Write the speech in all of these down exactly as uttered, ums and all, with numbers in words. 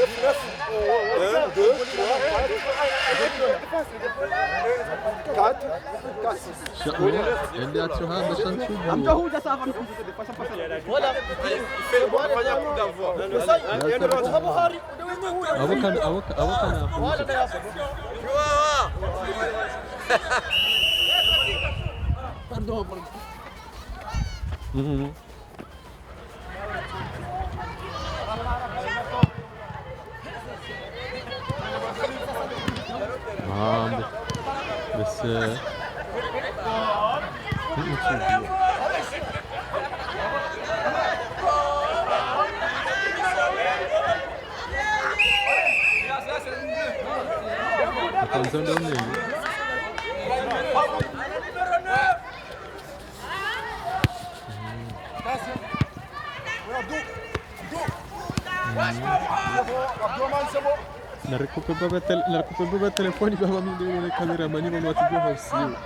Un, deux, trois, quatre, quatre, cinq. Sha-, ende atsoha, basi ntsubu. Abo kana, abo ka-, abo kana. Pardon, pardon. Mhm. Ah, mais, mais c'est, Narikupe baba tel-, narikupe baba telefoni, baba, mi ndo le kameramani, baba, watu kwa hausiu.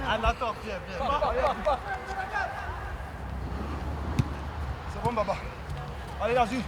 Ah, attends, viens, viens. C'est bon, baba. Allez, vas-y.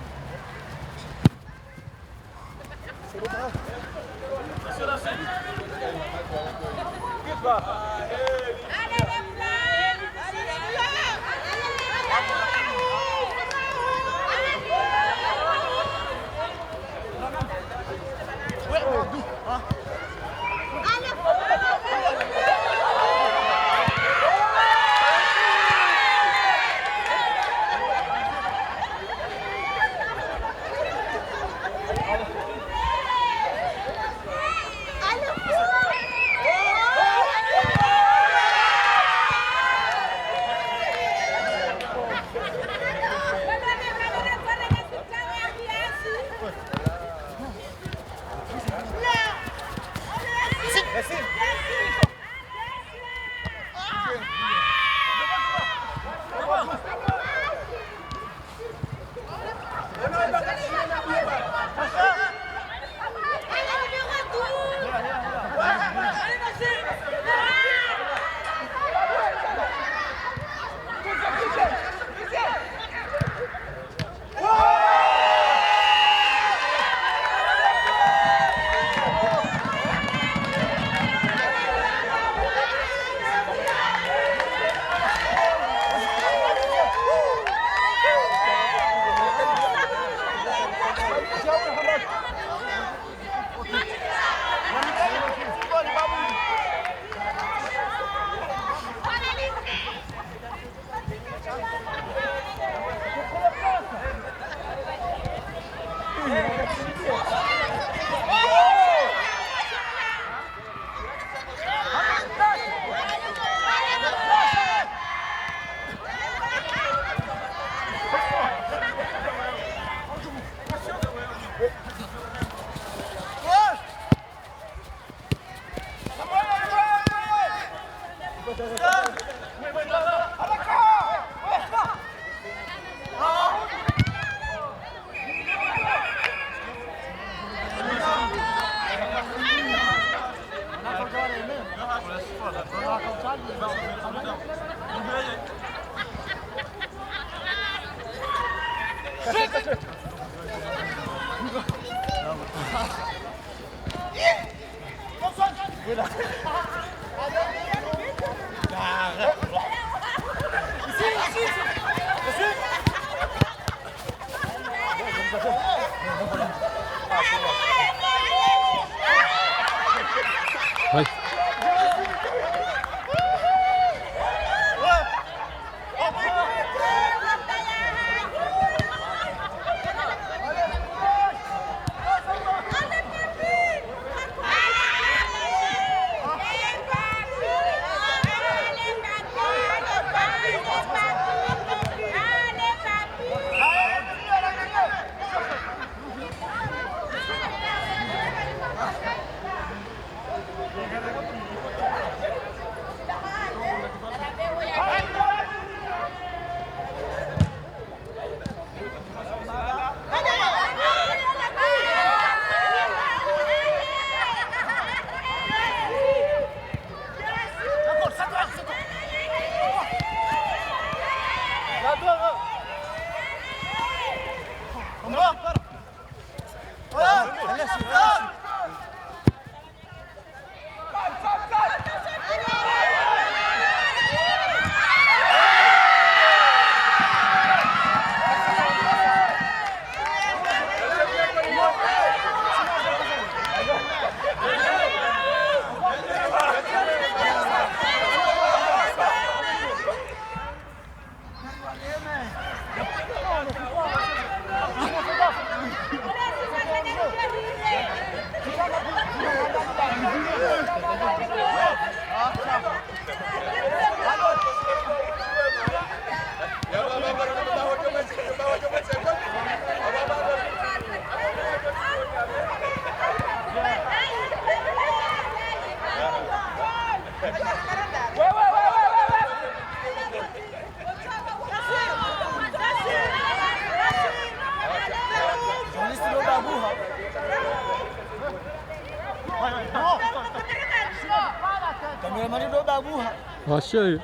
Cameraman ndo babuha. Washe.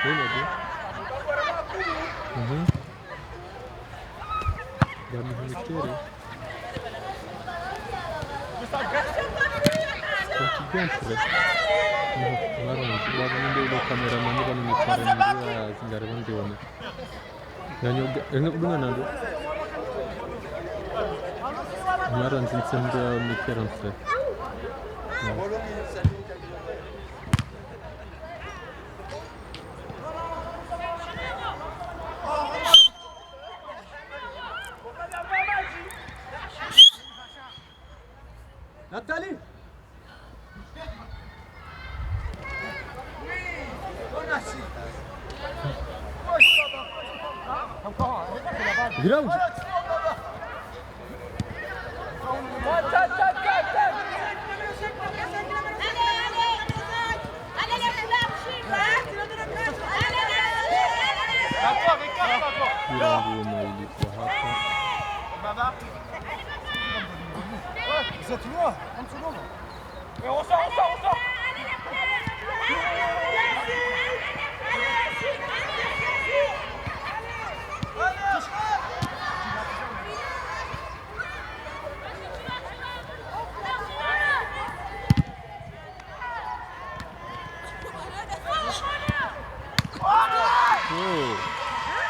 Bem, Edu. Uhum. Ba muhuni kere. Konti gantre. Mara, ba muhuni ndo ilo cameraman, ba muhuni kere, ndo ya zingare, ba muhuni. Yanyo, yanyo kudunga nando. Mara, nzinse ndo ya muhuni kere mse. Nathalie. Vira onde? Mirongo uma ilikuwa hapa. Oh.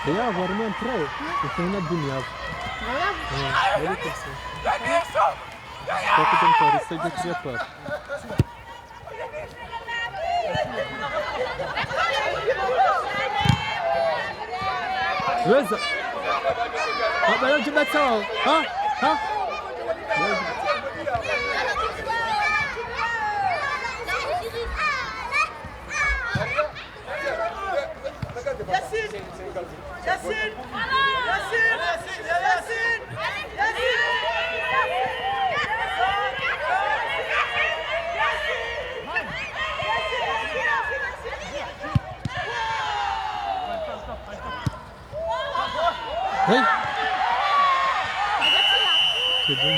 Ya, agora não entrou. Isso aí não é do Niago. É, ele tem que ser. Só que tem que parecer de criatura. Weza. Baba, leo jibatsa wao. Ha? Ha? Yassine. Yassine. Yassine. Yassine. Hey. Kedun.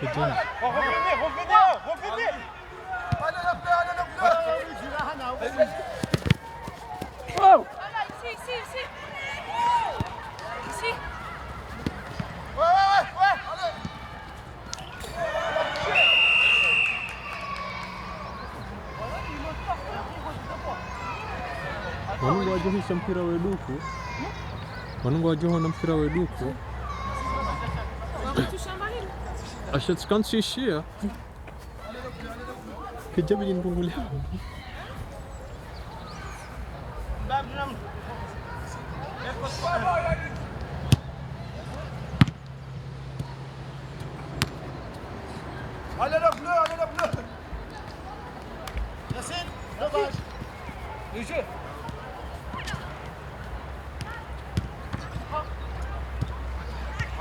Kedun. Revenez, revenez, revenez. Oh. Ici, ici, ici. Ici. Wanu ngwadjo hisa mpira weduku. Wanu ngwadjo hona mpira weduku. Asha tsikantsi ishia. Kidjabi ndrongoo leo. Allez, le bleu, allez, le bleu. Yassine, le ballon. Le jeu.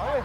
Allez.